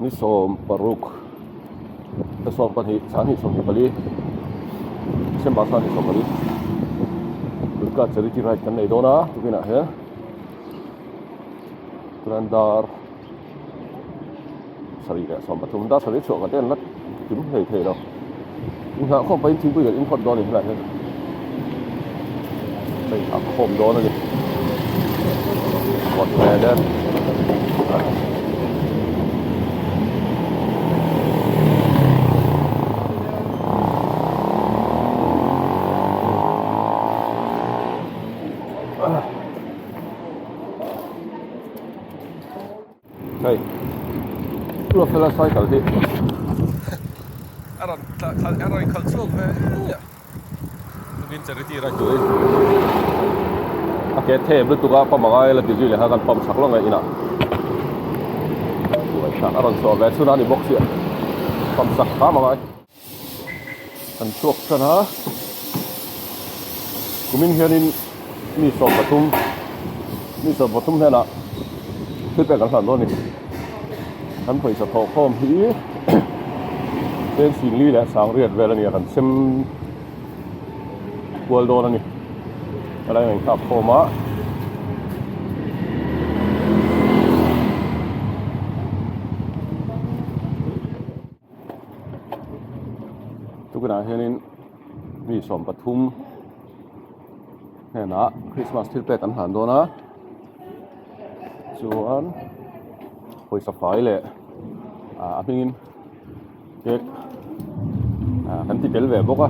Ni 16 ta 12 sang hnih 24 December sang hnih 14 Durga Charity Ride kan nei dawn a tukin ah hian chuan dar sarih leh 13 dar sarih chhuah ka te an la kim hlei thei lo inghah khawm pahin thingpui kan inkhawt dawn a ni helaiah hian ka inghah khawm dawn a ni vawt ve det. Hei Ruatfela cycle hi a rawn khalh a rawn khalh chhuak ve a tukin charity ride turin a ke thep lutuk a pump angai la ti zui leh kha kan pump chak lo nge inah a rawn chhuah ve chhun a ni bawk sia pump chak hram angai. Kan chhuak tan a, kumin hianin mi 13 mi 13 hnenah thil pek an hlan dawn a ni. Kan pawisa thawhkhawm hi cheng 40 leh 90 vel a ni a, kan sem kual dawn a ni. Helai a inkhak khawm a. Tukinah hianin mi 13 hnenah Christmas thil pek an hlan dawn a chuan pawisa fai leh ah a hmingin cake ah kan ti tel ve bawk a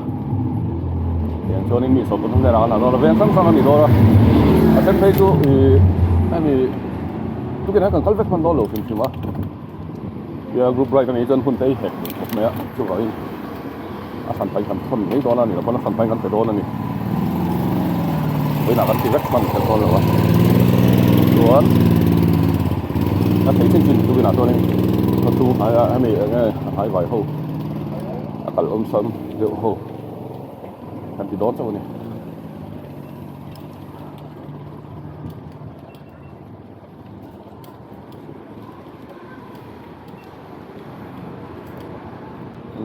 tiang chuanin mi 13 hnenah an hlan dawn a veng hrang hrang a ni dawn a a then phei chu ih hemi tukinah hian kan kal vek hman dawn lo hrim hrim a. Tia group ride a nih chuan hun te a i hek duh khawp mai a, chuvangin a hran pahin kan thawn mai dawn a ni lo pawn a hran pahin kan pe dawn a ni. Vawiinah kan ti vek hman kher dawn lo a, chuan a thei chin chin tukinah chuanin khawchhung hnaia hemi eng nge a hnai vai ho a kal awmsam deuh ho kan ti dawn chauh a ni.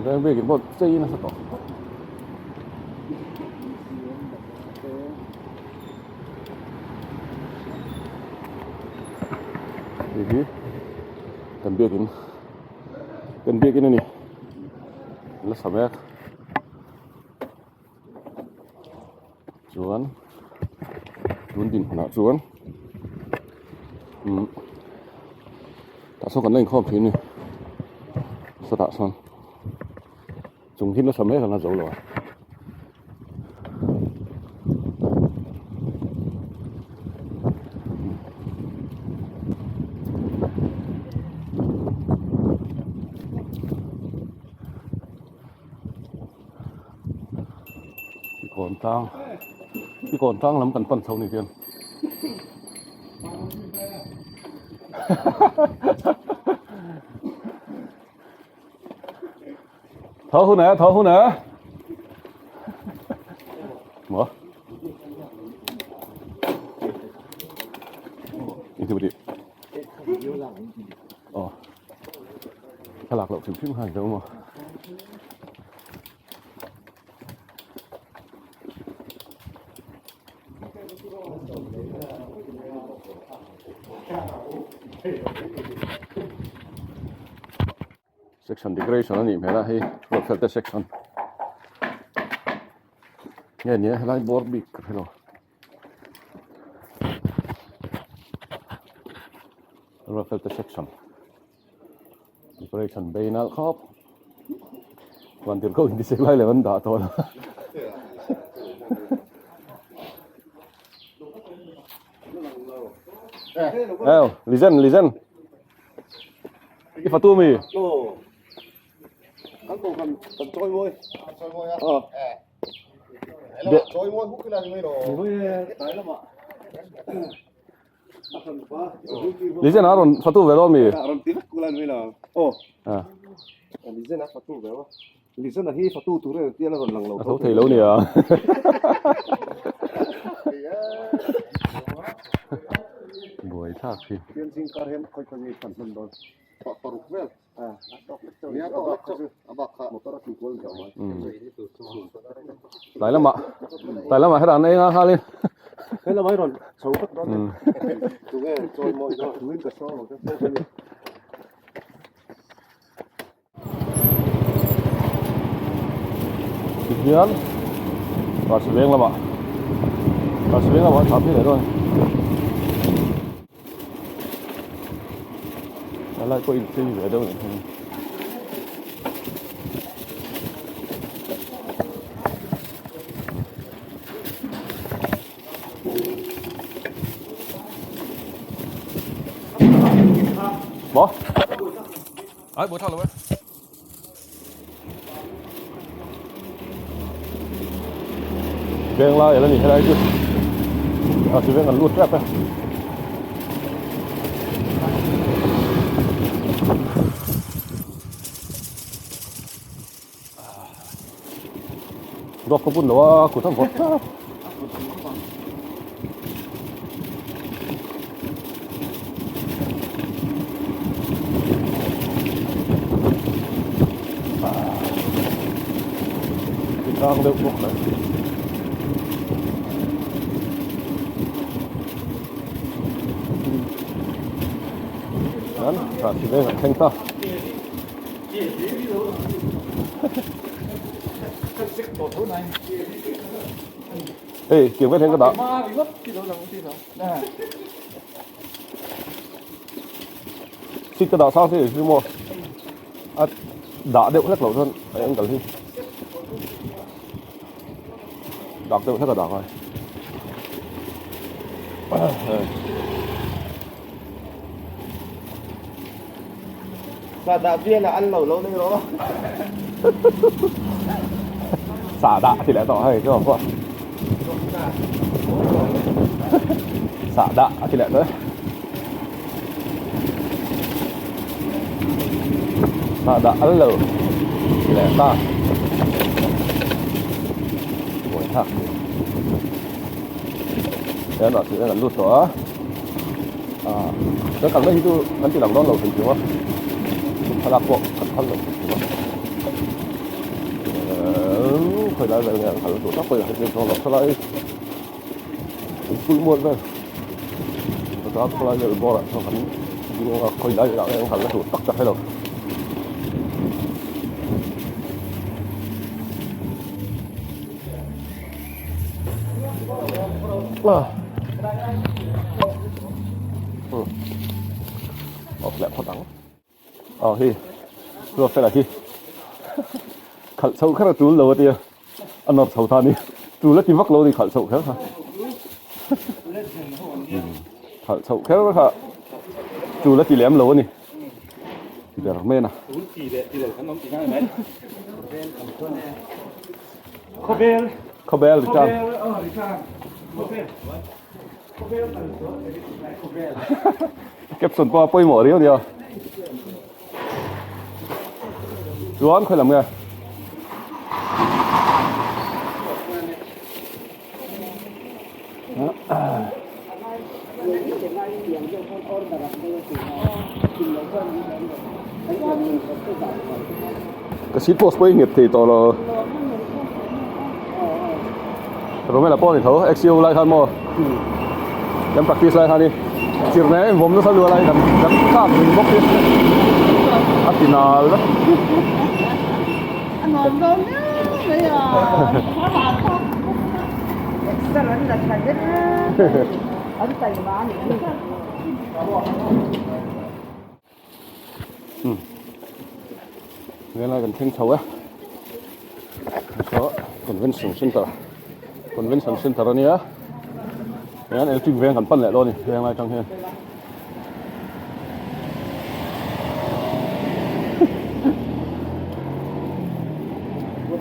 Veng biakin pawh chei nasa tawh. Hei hi kan biakin kan biakin a ni la sa mek chuan tun dinhmunah chuan umm tah sawn kan la inkhawm thin a ni sawtah sawn chung hi nasa mek an la zo lo a. Kikawn tlang kikawn tlang lam kan pan chho ni hian tho hun e tho hun e maw aw. Thlalak loh hrim hrim khan deuh maw. Section decoration a nih hmel a hei ruatfel te section nge nia helai bawr bik ka hrelo. Ruatfel te section decoration bei nalh khawp van tir ko in ti lai leh an dah tawh lo Eo, Lizen, Lizen. I fatu mi? Kan ko kan kan chawi mawi. Chawi mawi a. Ờ. Ờ. Chawi mawi huk ila ni mai lo. Lizen a rawn fatu ve dawn mi? Rawn ti vek kula ni mai lo. Aw. À. Lizen a fatu ve a. Lizen a hi fatu tur e ti a la rawn lang lo. A tho thei lo nia. Buai thlak hi. Tian zing kar hian khawi khawi nge i fan hman dawn. Paruk vel. Nia tawk lek chu a bak kha. Motor a tlu kual ni mai. Tlai lamah tlai lamah hetah an ei nga nghalin. He lamah hi rawn chho vek dawn ni. Tunge chawi mawi dawn. Tuin ka saw ang che. Tihian bus veng lamah bus veng lamah thla phei leh dawn a ni. A lai pawh inchei ve deuh a ni hei. Maw? Ai buai thak lo e. Veng lai ala ni helai chu. A chi veng an lut tep e. Dawk ka bun lo a kut a vawt tlat. Tlang deuh bawk mai. Chuan rahsi veng an thleng ta. Hei tiang vel hian ka dah. Seat ka dah sang si hi maw a dah deuh hlek loh chuan a angle hi dak deuh hlek a dah ngai. Sa dah bial ah an lo lo nei rawh. Sa dah ti leh tawh hei chu pawh. Sa dah a ti leh tawh e. Sa dah an lo ti leh ta. Buai thlak. Hian ah tih an lut tawh a ah kan kalna hi chu kan ti lang dawn lo thei chu a thlalak pawh kan phal lo thei chu a emm khawi lai vel nge an kal tur tak pawhin a hre chiang chuang lo thlalai kulh mual vel bazar khawlai vel bawr ah chuan kan ding a khawi lai velah nge an kalna tur tak ka hre lo. Off leh phawt ang. Aw hei ruak felah khi khalh chho kher a tul lo a tia a nawr chho ta a ni. Tul a ti vak lo a ni khalh chho kher kha. Khalh chho kher kha tul a ti lem lo a ni. Ber men a. Tul ti leh ti lo kan awm tih ngai mai. Khawvel. Khawvel return. Khawvel oh return. Khawvel. Khawvel kan chu khawvel. Caption pawh a pawimawh riau nia. Chuan khawi lam nge? Ka seat post pawh i nghet thei tawh lo. Romela pawh a ni tho XCO lai khan maw kan practice lai khan i chirhna em vawm nasa luah lai kan kan thlak ding bawk hi a ti nal vek. A nuam dawn viau mai a. Exer an la tha hle an taima a nih hi. Helai kan thleng chho e. Saw convention center convention center a nia. Hian electric veng kan pan leh dawn a ni helai atang hian.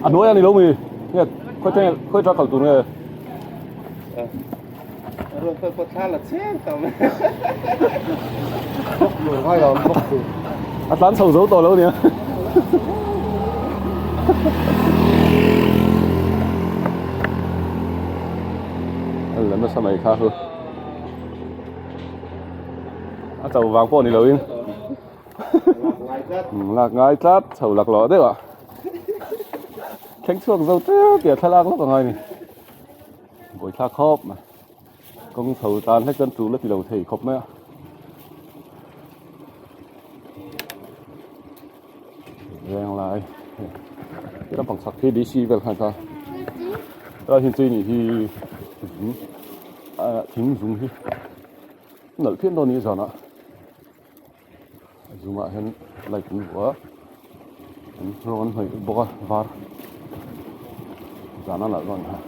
A hnuai a ni lo mi nge khawi thleng khawi tha kal tur nge. A tlan chho zo tawh lo nia. A la nasa mai kha chu. A chau vang pawh ni loin. Lak ngai tlat chho laklawh deuh ah thleng chhuak zo tep tia thlalak lawk a ngai a ni. Buaithlak khawp mai. Kawng chho tan hlek chuan tul a ti lo thei khawp mai a. Veng lai he lampang chhak hi DC vel khan ta helai hi chui nih hi zung ah thing zung hi nalh phian dawn a ni zanah a zungah hian light an vuah a an rawng an hnawih bawk a var zan a nalh dawn a ni.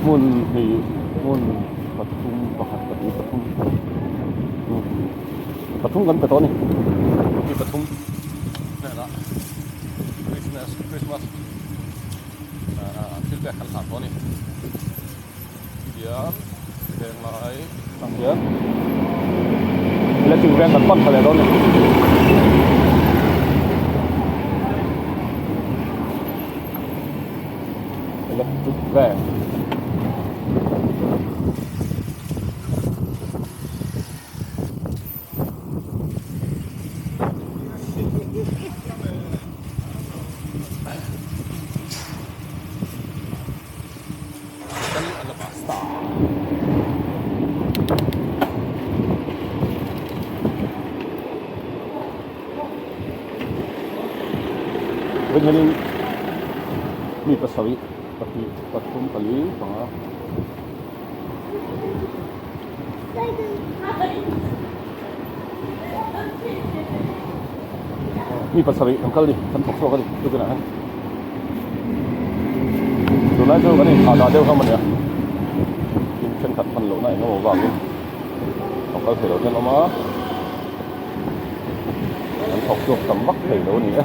Hmun hnih hmun pathum pakhat pahnih pathum pathum kan pe tawh a ni mi pathum hnenah Christmas Christmas thil pek kan hlan tawh a ni tihian veng lai ang hian electric veng kan pan thla leh dawn a ni. Electric veng Hotel Alabasta. Vawiin hianin mi pasarih pahnih pathum pali panga mi pasarih kan kal a ni kan thawk chhuak a ni tukinah hian. Tunlai chu kan inthah dah deuh hlawm a nia tin thenkhat hman lohna eng emaw vangin thawk kal thei lo te an awm a an thawk chhuak tam vak thei lo a ni e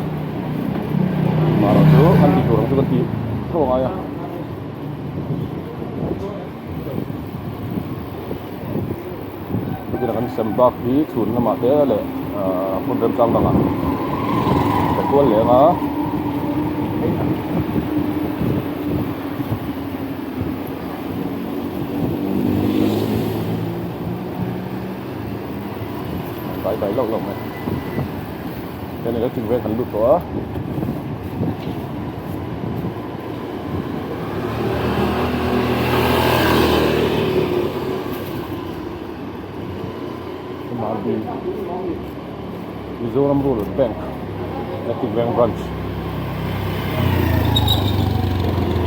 mahrawh chu an tih tur ang chu kan tih tho a ngai a. Chutin kan sem bak hi chhun lamah te leh ahh hmun remchang dangah ka kual leng a. Dai dai loh loh mai hian electric veng kan lut tawh a. MRB Mizoram Rural Bank Electric Veng Branch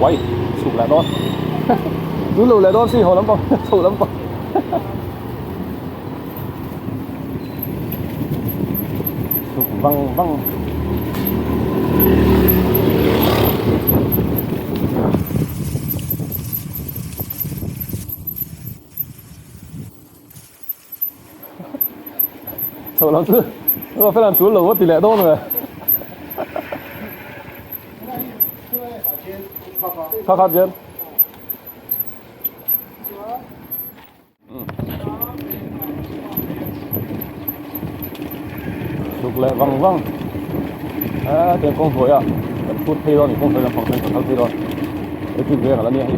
Uai chhuk leh dawn chu lo leh dawn si haw lampang chho lampang chhuk vang vang. Chho lam chu ruah fel an tul lo va ti leh dawn ve. Kha kha jen. Chhuk leh vang vang a tiang kawng hnuai ah kan phut phei dawn a ni kawng hnuai lampang hian kan kal phei dawn electric veng a la nia hei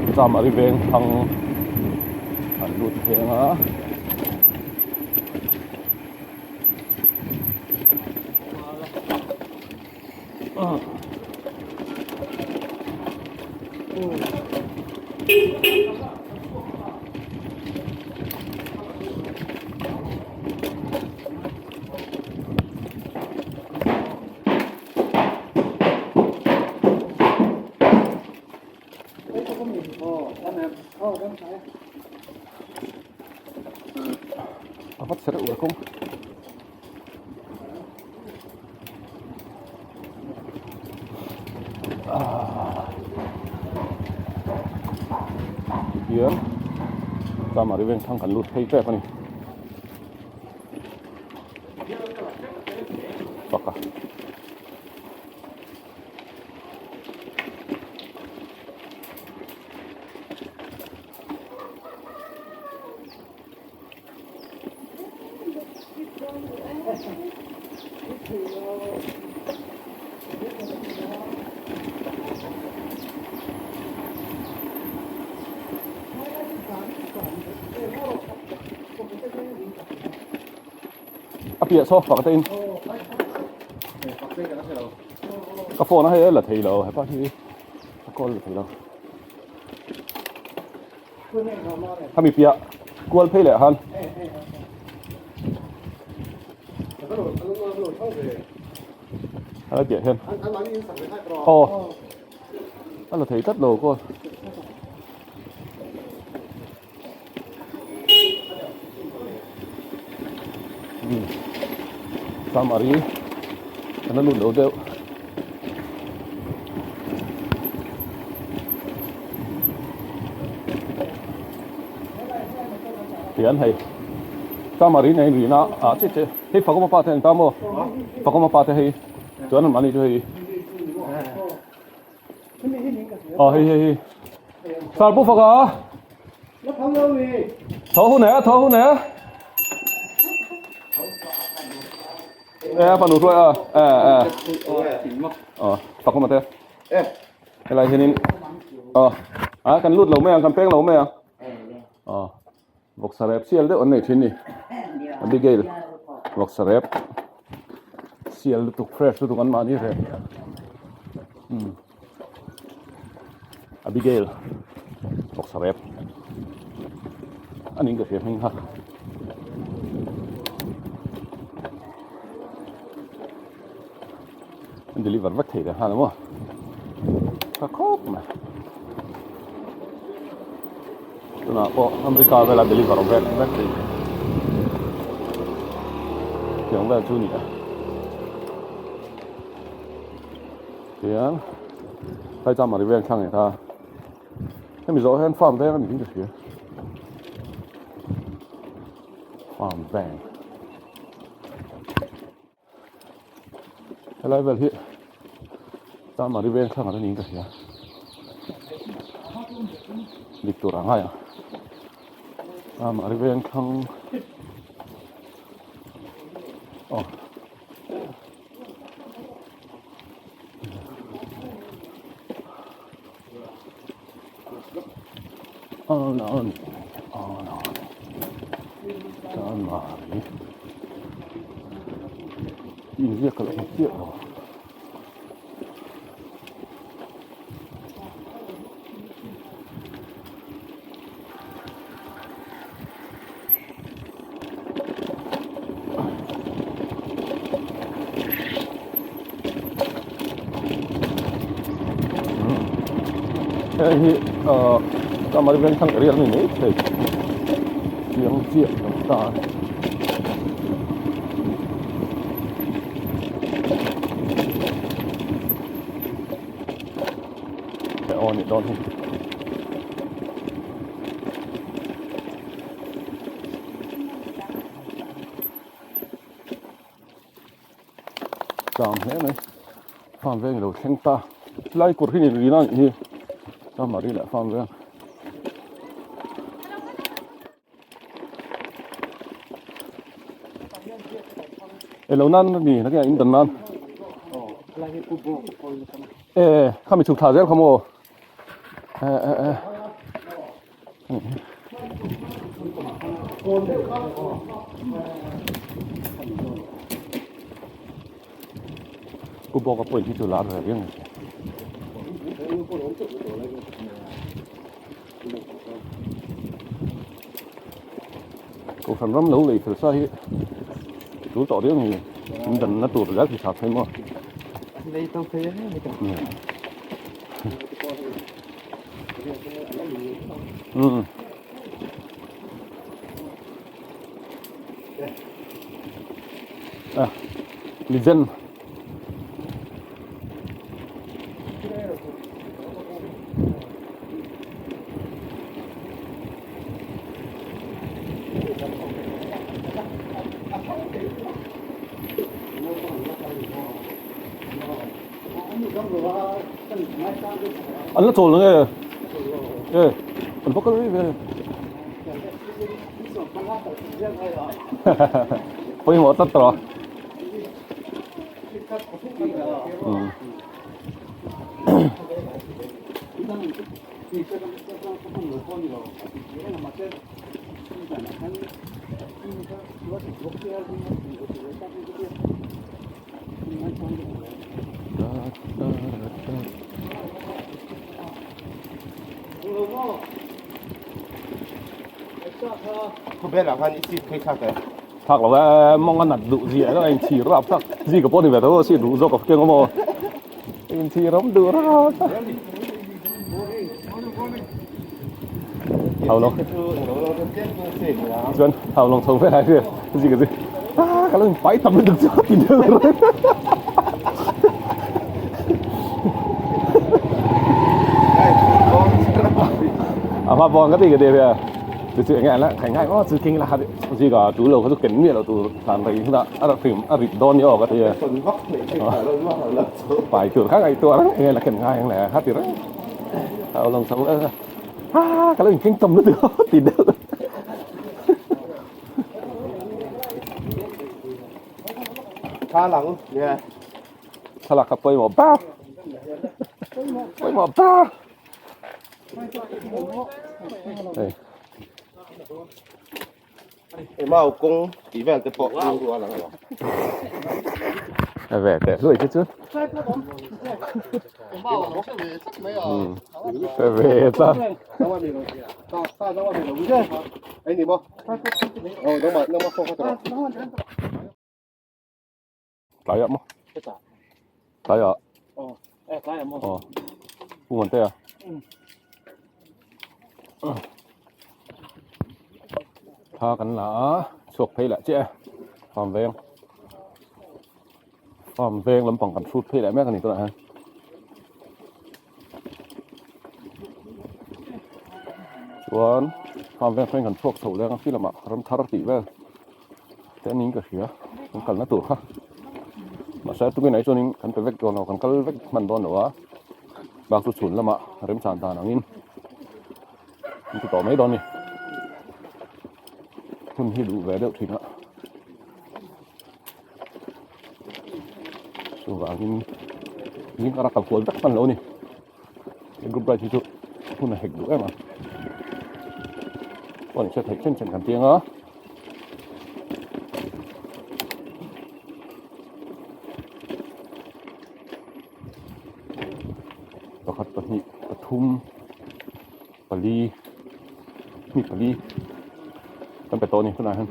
hi cham a ri veng thlang an lut veng a. A vat ser uar kawng. Tihian Chamari veng thlang kan lut phei tep a ni Faka. piah saw fak te in ka phone a hei la thei lo hepa hi a call la thei lo khami piah kual phei leh han a piah hian aw a la thei tlat lo call. Samari an la lut lo deuh tian hei Samari nei rina ah che che hei Fakawma pa te an ta maw Fakawma pa te hei chuan an mahni chu hei Ờ hei hei hei. Sar pu faka. Tho hun e, tho hun e. E fanu hruai a. E e. Ờ fak ma te. E. Helai hianin ờ a kan lut lo mai ang kan peng lo mai ang. Ờ vawksa rep sial deuh an nei thin ni. Abigail vawksa rep sial lutuk fresh lutuk an mahni rep. Abigail vawksa rep a ning ka hria hming kha. An deliver vek thei leh nghal a maw tha khawp mai tunah pawh America vela deliver vek vek thei tiang vel chu a ni a tiang tlai cham a ri vel thlang leh ta hemi zawh hian farm veng a ni in ka hria farm veng. Helai vel hi Chamari veng thlang an niin ka hria dik tur ang aia Chamari veng thlang aw aw no aw no Chamari inziak ka lo hmu chiah lo. Hei hi ahh Chamari Vengthlang area a ni mai thei chiang chiah lo ta aw a nih dawn hi. Cham hle mai farm veng ilo thleng ta lai kur hi ni rina nih hi Chamari leh farm veng elo nan a ni nakinah in dan nan e khami chhuk thla zel kha maw e e e. Pu Bawka pawhin hi chu lar ve viau mai se. Kohhran ram lo lei fel sa hi tul tawh riau ni in danna tur zel hi tha phei maw. Lei to phei a ni ta. Um. Ah, legend. An la chawl nge e an va kal rei ve pawimawh tlat tawh a. Thak lo e mawng a nat duh zia emaw a inchhir rap thlak zika pawh ni ve tho a seat duh zawk a keng awm aw a inchhir awm duh rap thlak Hau lo chuan hau lo chho velah hian zika chu ah ka lo inpai tam lutuk chu a ti deuh reng. A hma pawh ka ti ka ti a chu chu enge la khai ngai maw chu king la kha zika tu lo kha chu ken miah lo tur thlan rei hunah a rim a rit dawn ni aw ka ti a pai tur kha ngaihtuah reng enge la ken ngai ang le kha ti reng a lo lang chho a ka lo inkeng tam lutuk a ti deuh. Thlalak kha pawimawh ber pawimawh ber hei Mau kawng tih vel te pawh rilru a lang lo. A ve teh hluai che chu. A ve tlat. Tlaiah maw? Tlaiah. Aw. Pu Mantea. Thla kan la a, chhuak phei lah chiah e. Farm veng. Farm veng lampang kan hrut phei leh mek a ni tunah hian. Chuan farm veng atangin kan chhuak chho leng a, khi lamah ram thar tih vel. Te niin ka hria kan kalna tur kha mahse tukin ah chuanin kan pe vek dawn lo kan kal vek hman dawn lo a bak chu chhun lamah remchhan dan angin an ti tawh mai dawn a ni hun hi duh ve deuh thin a chuvangin zingkara kal kual vek hman lo a ni he group ride hi chu hun a hek duh em a chuan hriat theih chen chen kan piang a. Pakhat pahnih pathum pali mi pali kan pe tawh a ni tunah hian.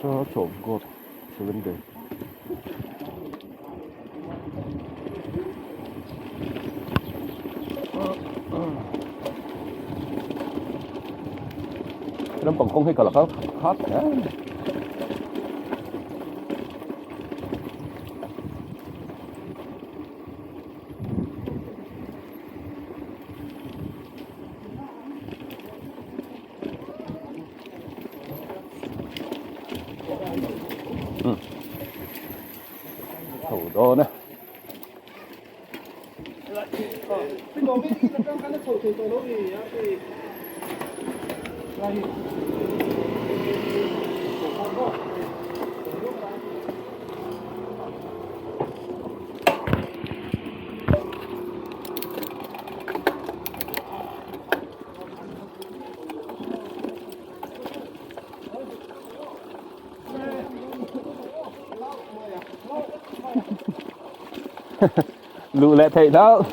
Church of God Seventh Day. Lampang kawng hi ka la kal khat hle a ni. Chho dawn e. Luh leh theih hlauh.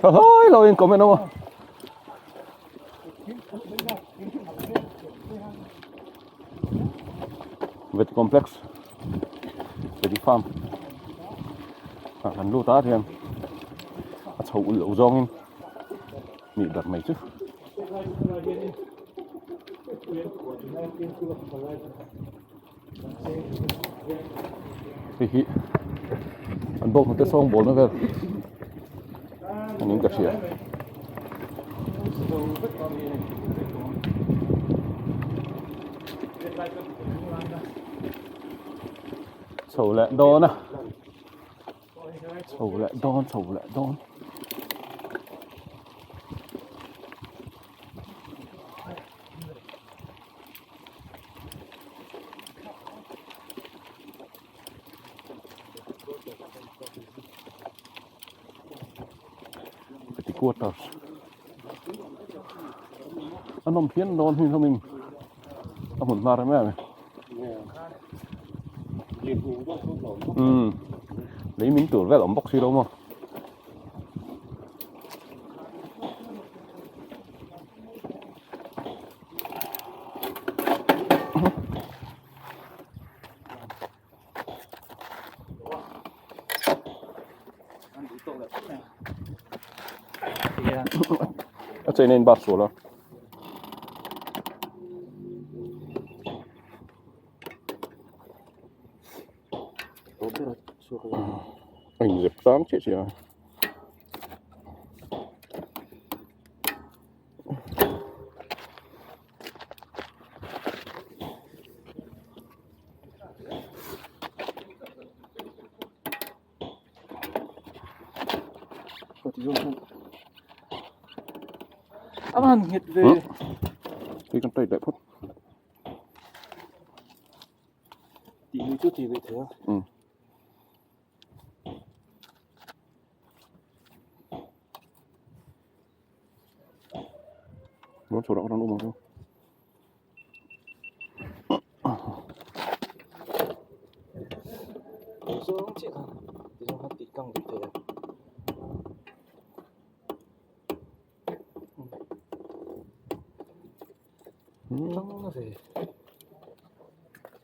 Tha hlawi lo in comment awm a. Vet complex Veti farm ah kan lut a hian a chho ulh loh zawngin nih ber mai chu. Hei hi an bawk hnute sawng bawlna vel a niin ka hria. Chho leh dawn a chho leh dawn chho leh dawn. Petit quarters a nawm phian dawn hi hlawmin a hmun hma rem em umm lei min tur vel awm bawk si lo maw. A chain a in bak sual a. A inzep tlang chiah chiah a. Thì con tay lại phút. Ừ. Muốn chỗ đó con ôm không?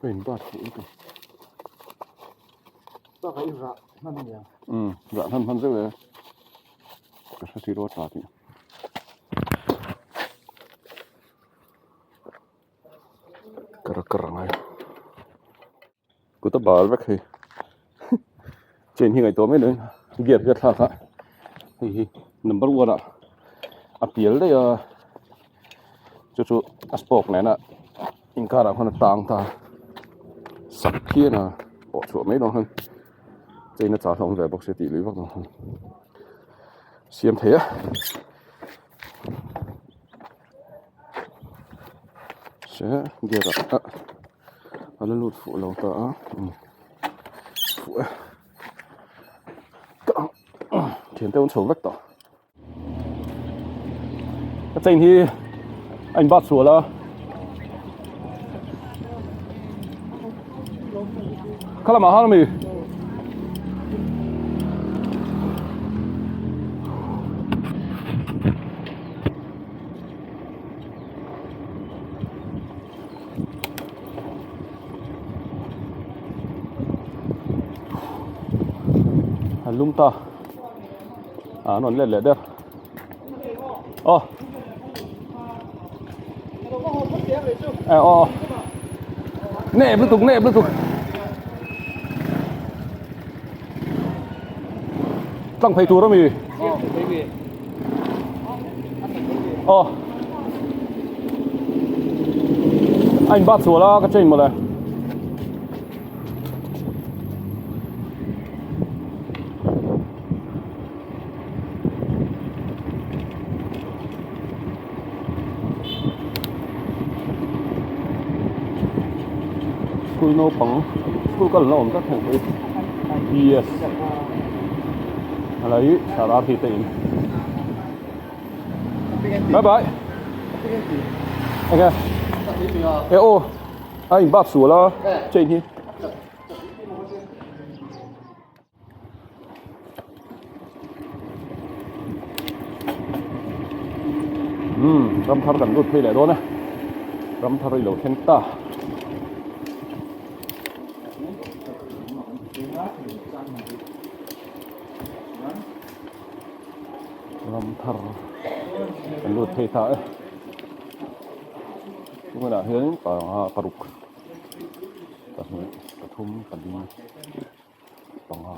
Ka in bat fuh lutuk. Umm rah hman hman zeuh e. Ka hre si ruat ta tih. Kar kar a ngai. Kut a bal vek hei. Chain hi ngaihtuah mai loin gear hi a thlak a. Hei hi number one ah a pial daih a. Chu chu a spoke nena inkar ah khuan a tang ta a. Sak phian a pawh chhuah mai dawn khan chain a chah hlawm ve bawk sia tih lui vak dawn khan siam thei a. Se gear ah a la lut fuh lo ta a fuh e thian te an chho vek tawh a chain hi a in bat sual a khalamah han ami. A lum ta a an rawn let leh der aw e aw nep lutuk nep lutuk tlang phei tur ami Aw a in bat sual a ka chain mawle school naupang school kal na awm tlat heng pawh hi yes. Hello hi Sara hi te in Bye bye Ok E ô A in bak sual a chain hi Umm ram thar kan lut phei leh dawn e ram thar i lo thleng ta. Ram thar kan lut phei ta e tunah hianin panga paruk pahnih pathum pali panga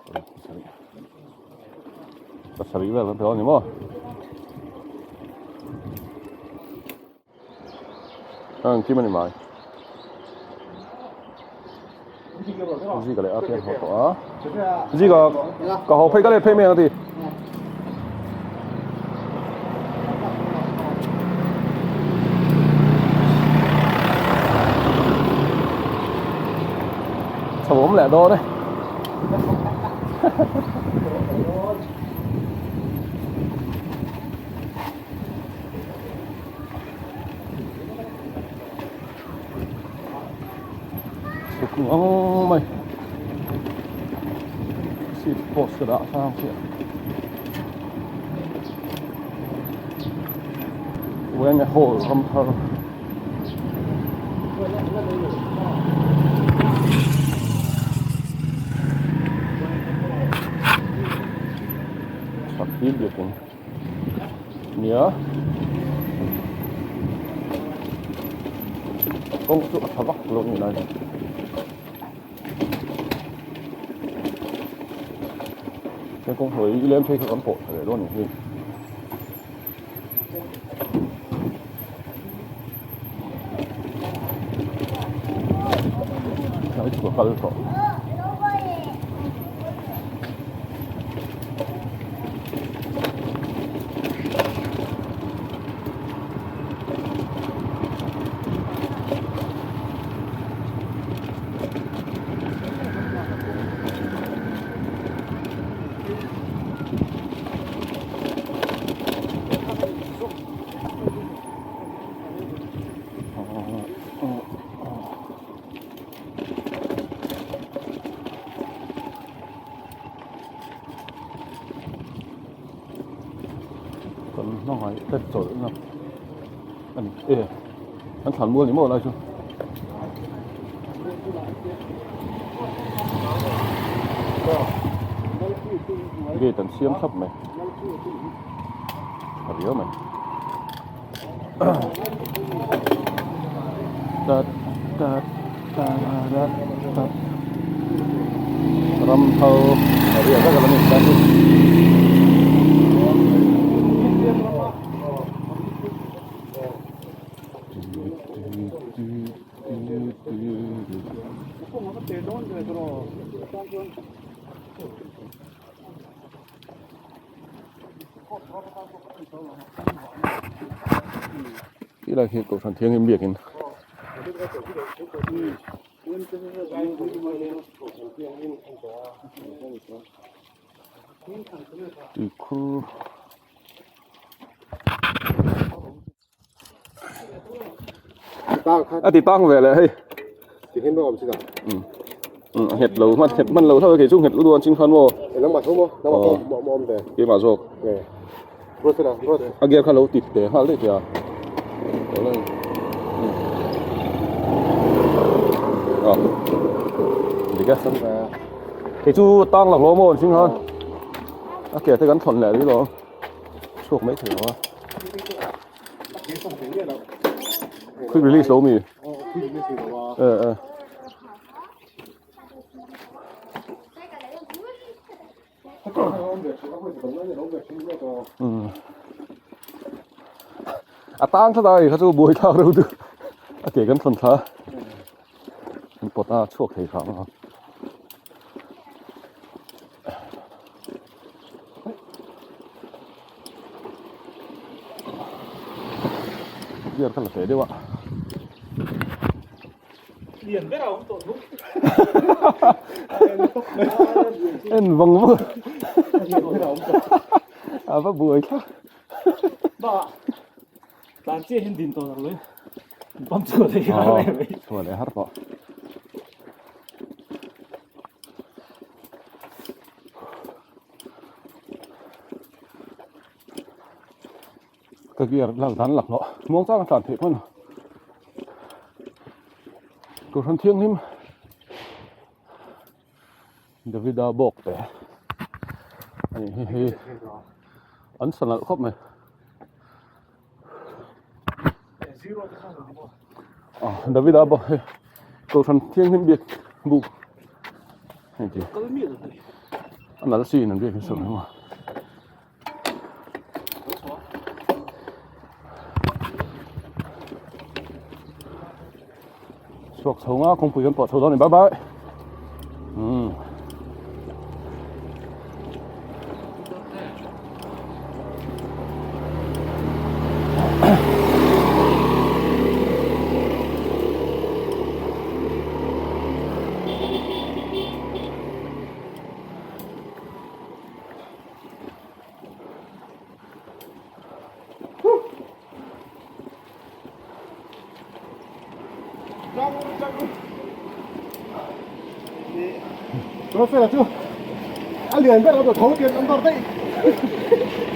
paruk pasarih pasarih vel kan hmu a ni maw. Engkim a ni mai. Zika leh a khian haw tawh a. Zika ka haw phei ka let phei mai ang a ti. Chho awm leh dawn e. Chhuk ngang mai seat post ka dah hrang chiah Wenge hall ram thar chak fim biakin nia kawng chu a tha vak lo ni lai he kawng hawi i lem phei kha kan pawh tha leh dawn a ni hi. Tlai chu ka kal tawh. Kan hmangaih te chawlhna a ni e an thlan mual ni maw lai chu. Gate an siam thlap mai a riau mai tat tat tat tat ram tho a riau vek a ni tlai chu. Tilai khi Kohhran Thianghlim biakin tuikhur A ti tang ve leh hei. Ti hin bawk awm si ta. Um a nghet lo hman nghet hman lo hlauh e kei chu nghet lutuk an ching khan maw. Nangmah tho maw nangmah pawh maw awm ve. Keimah zawk. Ruat fela ruat. A gear kha lo ti te nghal daih tia. A dik e. Kei chu tang lak lo maw an ching khan. A ke te kan thawn leh rih lo. Chhuak mai thei lo a. Quick release lo mi. Eh eh. Um. A tang thla dai kha chu buai thlak reuh du. A ke kan thawn thla. An pawt a chhuak thei hram a. Gear kha la teh deuh a. Lian ber a awm tawh hnuk. En vang vang. A va buai thlak. Ba. Tlan chiah hian din tawh lo e. Pump chhuah leh har mai. Chhuah leh har tawh. Ka gear lak dan lak loh muang chang a tlan theih hman Kohhran Thianghlim Davida bawk te a nih hi hei an sa nalh khawp mai Davida bawk hei Kohhran Thianghlim biak buk hei ti a nalh si in an biak hi sawi mai a. Chhuak chho nga kawngpui kan pawh chho dawn a ni bye bye. Umm.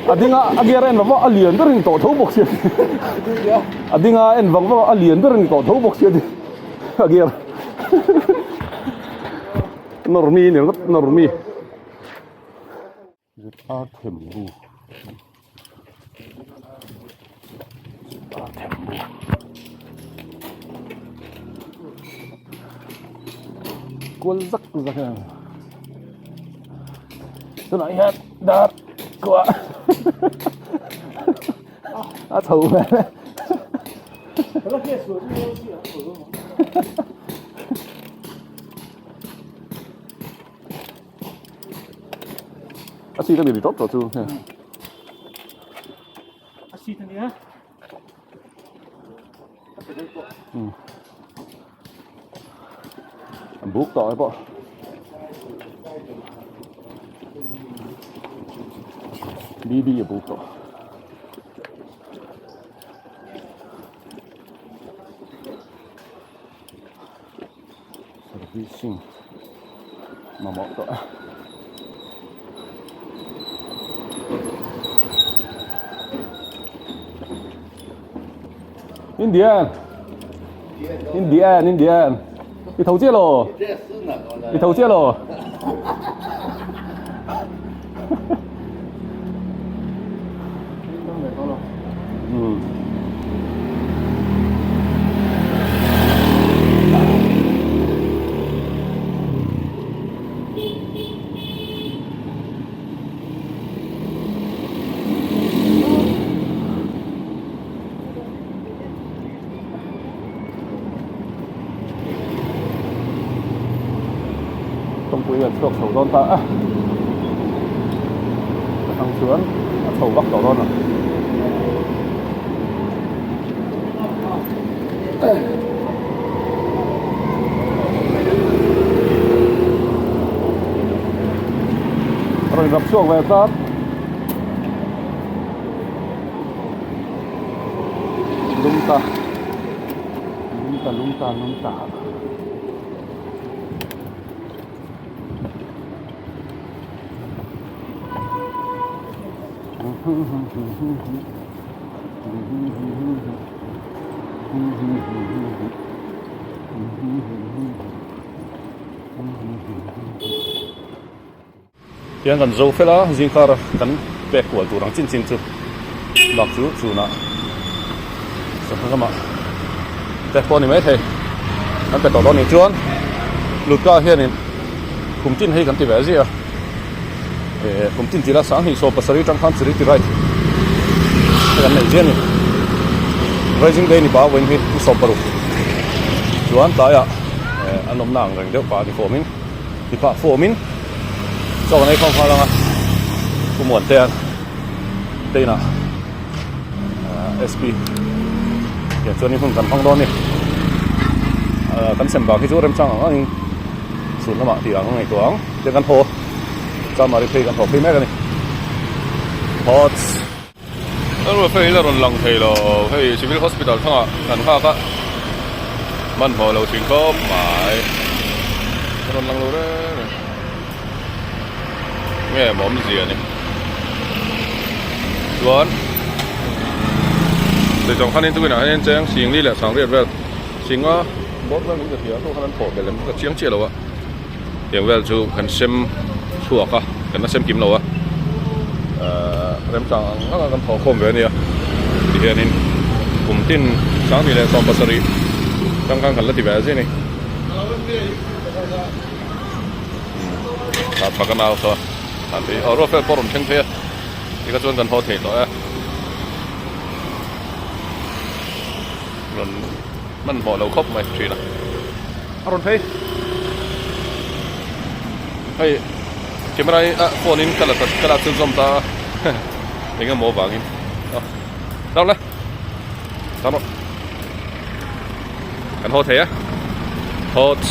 A dinga a gear a en vang vang a lian ber a ni tawh tho bawk sia a dinga a en vang vang a lian ber a ni tawh tho bawk sia a gear nawr mi a ni ringawt nawr mi. Zeta thembu Zeta thembu kual zak zak a tunah hian dar kuah a chho hmel e. A seat a ni ri tawp tawh chu hei. A seat a nia. A buk tawh ai pawh. BB a buk tawh. Servicing mamawh tawh a. Indian Indian Indian I tho chiah lo I tho chiah lo Kawngpui an chhuak chho dawn ta a atang chuan a chho vak tawh dawn a. A rawn rap chhuak ve tlat. Lungta lungta lungta lungta. Tiang kan zo fel a zingkar kan pek kual tur ang chin chin chu bak chu chhunah sangha lamah te pawh a ni maithei kan pe tawh dawn nih chuan lutka hianin kum tin hei kan ti ve ziah a eh kum tin tila sanghnih sawm pasarih atang khan charity ride te kan neih ziah a ni rising day ni pa vawiin hi ni 16 chuan tlaiah eh an awmna ang reng deuh pah ni fawmin ni pah fawmin chaw kan ei khawm nghal ang a Pu Muantea te inah SP tiang chuan in hun kan hmang dawn a ni kan sem bak hi chu remchang ang angin chhun lamah tih ang a ngaihtuah ang tiang kan haw chamari phei kan haw phei mek a ni thoughts Hei la rawn lang thei lo hei civil hospital thangah kan nghak a hmanhmawh lo thin khawp mai a rawn lang lo reng reng. Nge maw awmzia ni chuan lei khanin tukinah hian cheng singli leh sangriat vel singa bawr vel in ka hria ho khan an thawh belh em ka chiang chiah lo a tiang vel chu kan sem chhuak a kan la sem kim lo a ahh remchang ang ang a kan thawh khawm ve a nia tihianin kum tin sanghnih leh 17 changkang kan la ti ve a zia ni. Thla ka nau saw a phei aw ruat fel pawh a rawn thleng phei a tikha chuan kan haw thei tawh e rawn hmanhmawh lo khawp mai thin a. A rawn phei. Hei camera hi ah phone in ka la ka la chhunzawm ta a eng emaw vangin a dang la dang rawh kan haw thei a thawts.